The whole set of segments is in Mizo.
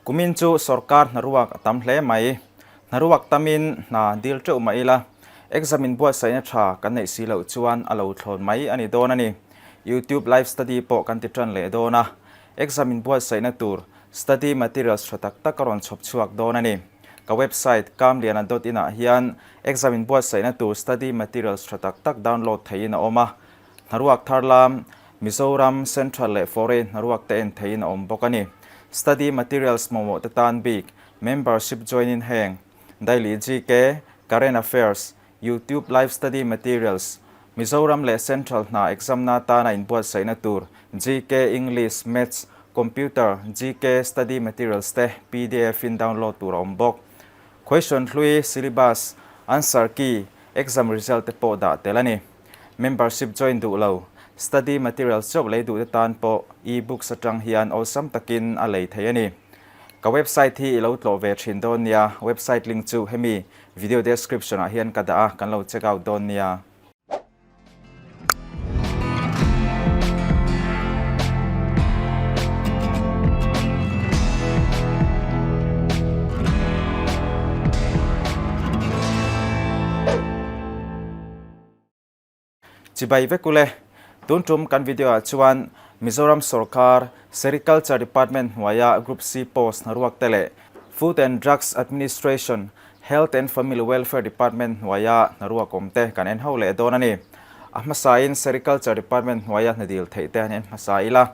Kumin chu sorkar hnaruak a tam hle mai. Hnaruak tamin hna dil teuh mah ila, exam inbuatsaihna tha kan neih si loh chuan a lo thlawn mai a ni dawn a ni. Youtube live study pawh kan ti tan leh dawn a, exam inbuatsaihna tur study materials tha tak tak a rawn chhawp chhuak dawn a ni. Ka website kamliana dot in ah hian exam inbuatsaihna tur study materials tha tak tak download theihin a awm a, Hnaruak thar lam, Mizoram, Central leh Foreign hnaruak te en theihin a awm bawk a ni. Study materials mamawh te tan bik, membership join in heng, Daily GK, Current Affairs, YouTube Live Study Materials, Mizoram leh Central hna exam na tana inbuatsaihna tur GK, English, Maths, Computer, GK Study Materials te pdf in download tur a awm bawk. Question hlui, syllabus, answer key, exam result te pawh dah tel a ni. Membership join duh lo, study materials chauh lei duh te tan pawh e-books atang hian awlsam takin a lei thei a ni. Ka website hi i lo tlawh ve thin dawn nia, website link chu hemi video description ah hian ka dah a, kan lo check out dawn nia. Chibai vek ule, tun tum kan video ah chuan Mizoram sorkar Sericulture Department hnuaia Group C post hnaruak te leh Food and Drugs Administration, Health and Family Welfare Department hnuaia hnaruak awm te kan en ho leh dawn a ni. A hmasain Sericulture Department hnuaia hna dil theih te an en hmasa ila.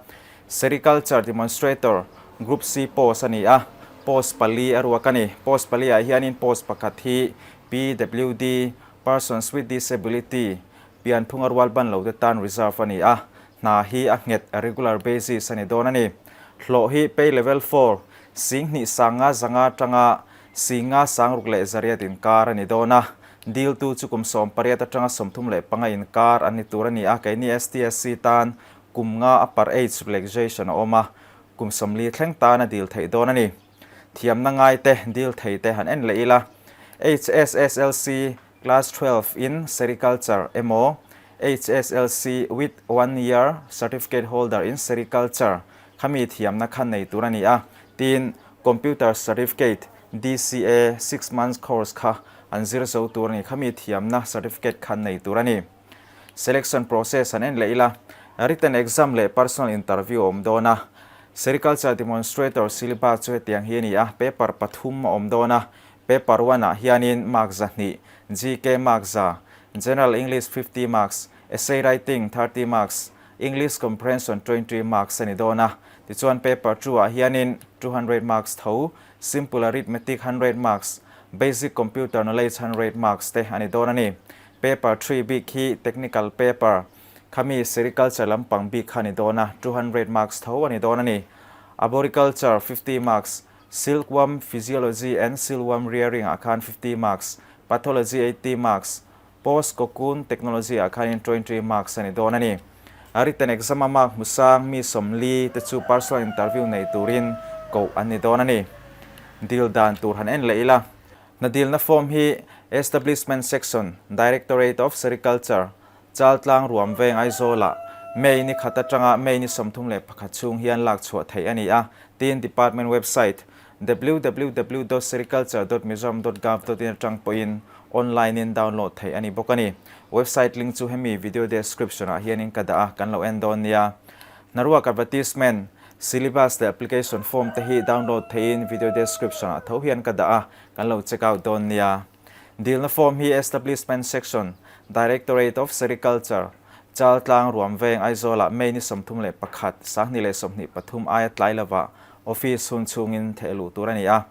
Sericulture Demonstrator, Group C post a ni a, post pali a ruak a ni. Post pali ah hianin post pakhat hi PWD, Persons with Disability, pianphunga rual ban lo te tan reserve a ni a, hna hi a nghet, regular basis, a ni dawn a ni. Hlawh hi pay level four, singhnih sanga zanga atanga singa sangruk leh zariat inkar a ni dawn a, diltu chu kum 18 atanga 35 inkar an ni tur a ni a, keini STSC tan kum nga upper age relaxation a awm a, kum 40 thleng tan a dil theih dawn a ni. Thiamna ngai te, dil thei te han en leh ila. HSSLC Class 12 in Sericulture emaw HSLC with one year certificate holder in Sericulture khami thiamna kha nei tur a ni a. Tin, Computer Certificate, DCA, 6 months course kha an zir zo tur a ni. Khami thiamna certificate kha nei tur a ni. Selection process an en leh ila, written exam leh personal interview a awm dawn a. Sericulture demonstrator syllabus chu hetiang hi a ni a, paper pathum a awm dawn a, paper one ah hianin mark 200, GK mark 100, General English 50 marks, essay writing 30 marks, English comprehension 20 marks a ni dawn a. Tichuan paper two ah hianin 200 marks tho, simple arithmetic 100 marks, basic computer knowledge 100 marks te a ni dawn a ni. Paper three bik hi technical paper, khami sericulture lampang bik kha a ni dawn a, 200 marks tho a ni dawn a ni. Arboriculture 50 marks, silkworm physiology and silkworm rearing ah khan 50 marks, pathology 80 marks, post cocoon technology ah khanin 20 marks a ni dawn a ni. A written exam a mark hmu sang mi 40 te chu personal interview nei turin koh an ni dawn a ni. Dil dan tur han en leh ila. Hna dilna form hi Establishment Section, Directorate of Sericulture, Chaltlang Ruam Veng Aizawlah May ni khat atanga May ni 31 chhung hian lak chhuah theih a ni a, tiin Department website www dot sericulture dot mizoram dot gov dot in atang pawhin online in download theih a ni bawk a ni. Website link chu hemi video description ah hianin ka dah a, kan lo en dawn nia. Hnaruak advertisement, syllabus leh application form te hi download theihin video description ah tho hian ka dah a, kan lo check out dawn nia. Dilna form hi Establishment Section, Directorate of Sericulture, Chaltlang Ruam Veng Aizawlah May ni 31, 2023 aia tlai lovah office hun chhungin theh luh tur a ni a.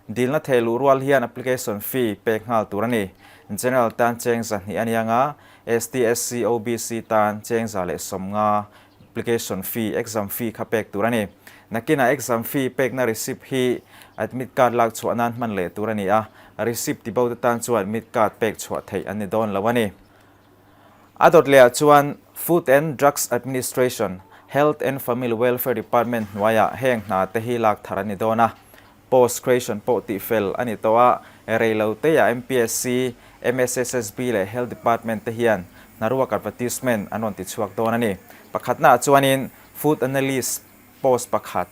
Dilna theh luh rual hian application fee pek nghal tur a ni. General tan cheng 200 a ni anga, ST, SC, OBC tan cheng 150 application fee, exam fee kha pek tur a ni. Nakinah exam fee pekna receipt hi admit card lak chhuah nan hman leh tur a ni a, receipt ti bo te tan chuan admit card pek chhuah theih an ni dawn lo a ni. A dawt lehah chuan Food and Drugs Administration, Health and Family Welfare Department hnuaiah heng hna te hi lak thar a ni dawn a. Post creation pawh tih fel a ni tawh a, rei lo teiah MPSC, MSSSB leh Health Department te hian hnaruak advertisement an rawn ti chhuak dawn a ni. Pakhatnaah chuanin Food Analyst post pakhat.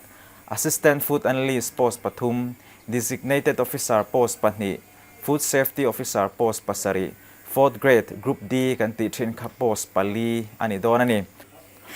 Assistant Food Analyst post pathum, Designated Officer post pahnih, Food Safety Officer post pasarih, Fourth Grade, Group D kan tih thin kha post pali a ni dawn a ni.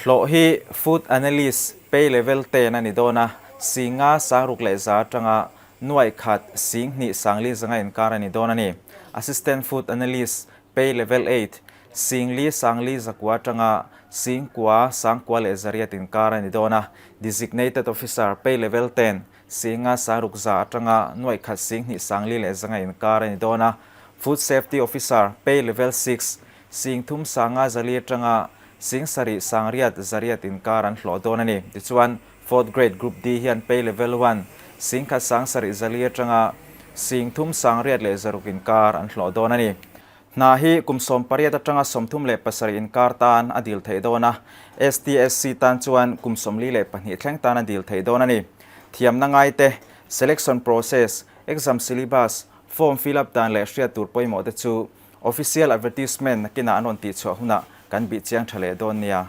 Hlawh hi Food Analyst pay level ten a ni dawn a, singa sangruk leh za atanga nuaih khat sing hnih sangli zanga inkar a ni dawn a ni. Assistant Food Analyst pay level eight, singli sangli zakua atanga singkua sangkua leh zariat inkar a ni dawn a, Designated Officer pay level ten, singa sangruk za atanga nuaih khat sing hnih sangli leh zanga inkar a ni dawn a, Food Safety Officer pay level six, sing thum sanga zali atanga sing sarih sangriat zariat inkar an hlawh dawn a ni. Tichuan, Fourth Grade Group D hian pay level one, sing khat sang sarih zali atanga sing thum sangriat leh zaruk inkar an hlawh dawn a ni. Hna hi kum 18 atanga 37 inkar tan a dil theih dawn a, STSC tan chuan kum 42 thleng tan a dil theih dawn a ni. Thiamna ngaite, selection process, exam syllabus, form fill up dan leh hriat tur pawimawh te chu official advertisement nakinah an rawn tihchhuah hunah kan bih chiang tha leh dawn nia.